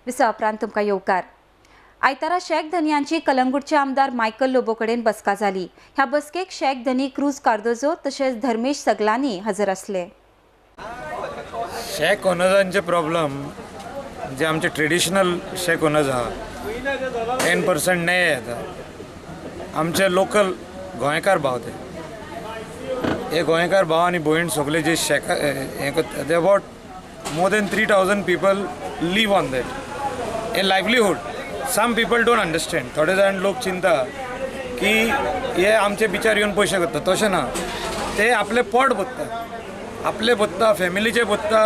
विसवा उपरांत तुमकां येवकार. आयतारा शॅक धनयांची कलंगूटचे आमदार मायकल लोबो कडेन बसका जाली. ह्या बसकेक शॅक धनी क्रूज कार्दोजो तशेंच धर्मेश सगलांनी हजर आसले. शॅक ओनर्सांचे प्रॉब्लम जे आमचे ट्रेडिशनल शॅक ओनर्स आहा 10% न्याय येता. आमचे लोकल गोंयकार भाव ते हे गोंयकार भाव आनी भयण सगळे जे शॅक हें करता ते about more than 3000 people live on that a livelihood. Some people don't understand. थोडे जाण लोक चिंता की हे आमचे बिचार येवन पयशे करता, तशें ना. ते आपले पोट भरता, आपले भरता, फॅमिलीचे भरता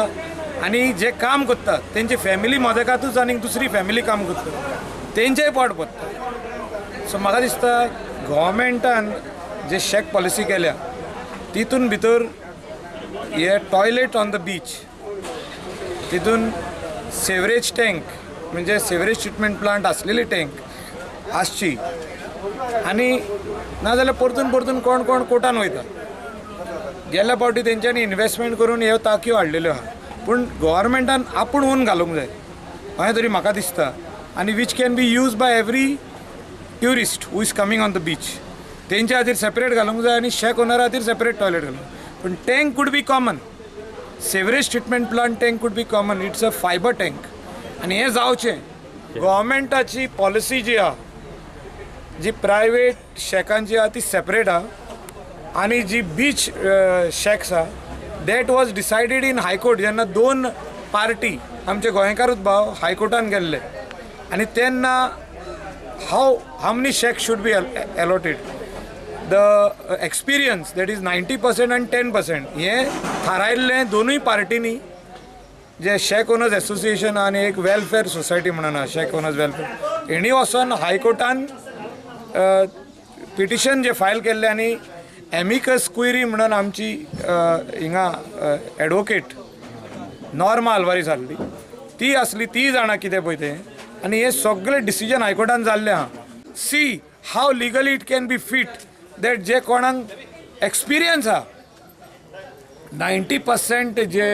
आनी जे काम करता तेंची फॅमिली मदेकातूच आनी दुसरी फॅमिली काम करता तेंचेय पोट भरता. सो म्हाका दिसता गव्हर्मेंटान जे शॅक पॉलिसी केल्या तितून भितर हे टॉयलेट ऑन the beach, तितून सेवरेज टँक म्हणजे सेवरेज ट्रिटमेंट प्लांट आसलेली टँक आसची आनी नाजाल्यार परतून परतून कोण कोण कोर्टान वयता. गेल्या फावटी तेंच्यांनी इन्वेस्टमेंट करून ह्यो ताकयो हाडलेल्यो आहा, पूण गव्हर्मेंटान आपूण ओन घालूंक जाय अशें तरी म्हाका दिसता. आनी which can be use by every tourist who is coming on the beach. तेंच्या खातीर सेपरेट घालूंक जाय आनी शॅक ओनरा खातीर सेपरेट टॉयलेट घालूंक. पूण tank could be common, sewerage treatment plant tank could be common, it's a fibre tank. आनी हें जावचें. गव्हर्मेंटाची पॉलिसी जी आहा, जी प्रायवेट शॅकांची आहा ती सेपरेट आहा आनी जी बीच शॅक्स आहा that was decided in high court. जेन्ना दोन पार्टी आमचे गोंयकारूच भाव हायकोर्टान गेल्ले आनी तेन्ना how many shacks should be allotted, the experience that is 90% आनी 10% हें थारायल्लें दोनूय पार्टींनी, जे शॅक ओनर्स एसोसिएशन आनी एक वेलफेअर सोसायटी म्हणून आहा शॅक ओनर्स वेलफेअर, हेणी वचोन हायकोर्टान पिटिशन जे फायल केल्लें आनी एमिकस क्युरी म्हणून आमची हिंगा एडवोकेट नॉर्मा आल्वारीस आहली, ती आसली, ती जाणा कितें पळय तें. आनी हें सगळें डिसिजन हायकोर्टान जाल्लें आहा. See how legally it can be fit that जे कोणाक एक्सपिरियन्स आहा 90% जे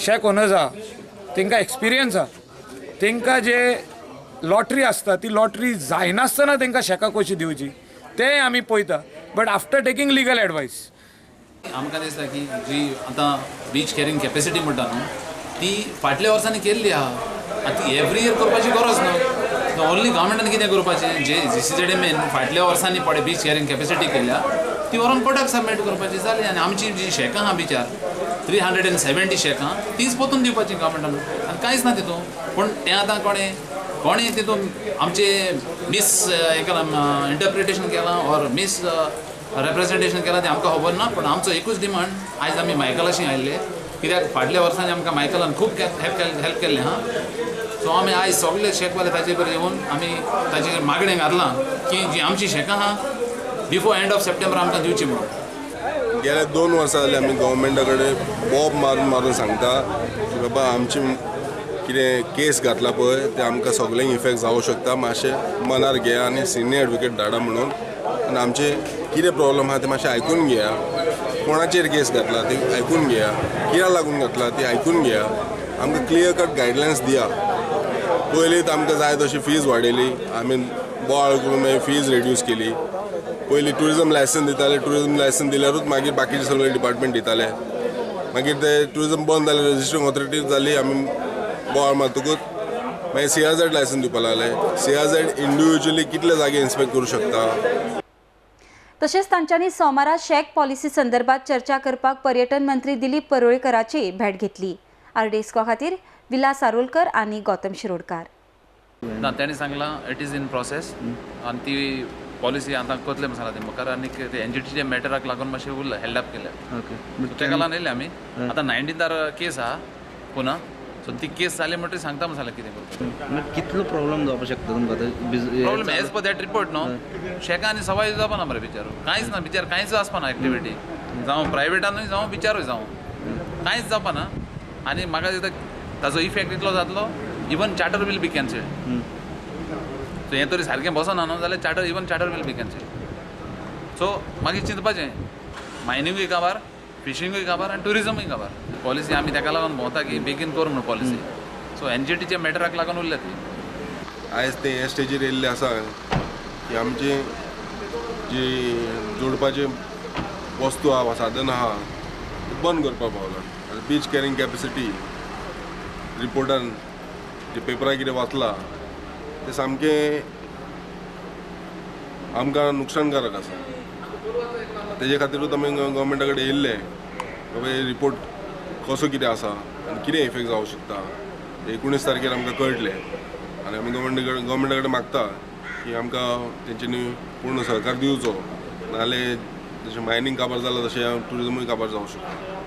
शॅक ओनर्स आहा तेंकां एक्सपिरियन्स आहा, तेंकां जे लॉटरी आसता ती लॉटरी जायनासतना तेंकां शॅकां कशी दिवची तें आमी पळयता, but after taking legal advice. आमकां दिसता की जी आतां बीच कॅरिंग कॅपेसिटी म्हणटा न्हू ती फाटल्या वर्सांनी केल्ली आहा, आतां ती एवरी इयर करपाची गरज ना. ओन्ली गव्हर्मेंटान कितें करपाचें, जे जी सी झेड एम एन फाटल्या वर्सांनी पळय बीच कॅरिंग कॅपेसिटी केल्या ती व्हरोन कोर्टाक सबमीट करपाची जाली. आनी आमची जी शॅकां आहा बिचार 370 शॅकां तीच पोतून दिवपाची गव्हर्मेंटान आनी कांयच ना तितून. पूण तें आतां कोणें कोणें तितून आमचे मीस हें केलां, इंटरप्रिटेशन केलां ऑर मीस रेप्रेजेंटेशन केलां तें आमकां खबर ना. पूण आमचो एकूच डिमांड, आयज आमी मायकलाशी आयिल्ले कित्याक फाटल्या वर्सांनी आमकां मायकलान खूब हेल्प केल्लें आहा. सो आमी आयज सगळे शेकवाले ताचे बरें येवन आमी ताचेर मागणें घातलां की जी आमची शेकां आहा बिफोर एंड ऑफ सप्टेंबर आमकां दिवची म्हणून. गेल्या 2 वर्सां जालीं आमी गव्हर्मेंटा कडेन बोब मारून मारून सांगता की बाबा आमची कितें केस घातला पळय ते आमकां सगळ्यांक इफेक्ट जावंक शकता, मातशें मनार घेया आनी सिनियर एडवोकेट धाडा म्हणून. आनी आमचे कितें प्रॉब्लम आहा ते मातशें आयकून घेया, कोणाचेर केस घातला ते आयकून घेया, कित्याक लागून घातला ती आयकून घेया, आमकां क्लियर कट गायडलायन्स दिया. पयलींच आमकां जाय तशी फीज वाडयली, आमी बोवाळ करून मागीर फीज रिड्यूस केली. पयलीं ट्युरिजम लायसन्स दिताले, ट्युरिजम लायसन्स दिल्यारूच मागीर बाकीचे सगळे डिपार्टमेंट दिताले. मागीर ते ट्युरिजम बंद जालें, रजिस्टरिंग ऑथॉरिटी जाली, आमी बोवाळ मारतकूच मागीर CRZ licence दिवपाक लागले. CRZ individually कितले जागे इन्स्पेक्ट करूं शकता. तशेंच तांच्यांनी सोमारा शॅक पॉलिसी संदर्भात चर्चा करपाक पर्यटन मंत्री दिलीप परुळेकराची भेट घेतली. आरडीएसको खातीर विलास आरोलकर आनी गौतम शिरोडकार. ना ताणें सांगलां it is in process आनी ती पॉलिसी आतां करतले म्हण सांगलां ते मुखार. आनी ते एनजीटीच्या मॅटराक लागून मातशें उरला, हेल्ड अप केल्या. ताका लागून येयले आमी. आतां 19 केस आहा पुना, सो ती केस जाली म्हणटकीर सांगता म्हण सांगलें कितें करपाचें. कितलो प्रॉब्लम जावपाक शकता तुमकां आतां? Problem as per that report न्हू, शॅकां आनी सवाय जावपा ना मरे बिचारो, कांयच ना बिचार, कांयच आसपा ना एक्टिविटी, जावं प्रायवेटानूय जावं बिचारूय जावं, कांयच जावपा ना. आनी म्हाका दिसता ताजो इफेक्ट इतलो जातलो, even charter will be cancelled. So हें तरी सारकें बसना न्हू जाल्यार charter, even charter will be cancelled. So मागीर चिंतपाचें, मायनिंगूय काबार, फिशिंगूय काबार आनी ट्युरिजमूय काबार. पॉलिसी आमी ताका लागून भोंवता की बेगीन कर म्हणून पॉलिसी. सो एनजीटीच्या मॅटराक लागून उरल्या ती. आयज ते हे स्टेजीर येयल्ले आसा की आमची जी जोडपाची वस्तू आहा वा साधन आहा ते बंद करपाक पावला. बीच कॅरिंग कॅपेसिटी रिपोर्टान जे पेपरार कितें वाचलां तें सामकें आमकां नुकसाणकारक आसा. तेजे खातीरूच आमी गव्हर्मेंटा कडेन येयल्ले बाबा हे रिपोर्ट कसो कितें आसा आनी कितें इफेक्ट जावंक शकता. 19 तारखेर आमकां कळटलें आनी आमी गव्हर्मेंटा कडेन मागता की आमकां तेंच्यांनी पूर्ण सहकार दिवचो, नाजाल्यार जशें मायनींग काबार जालां तशें ट्युरिजमूय काबार जावंक शकता.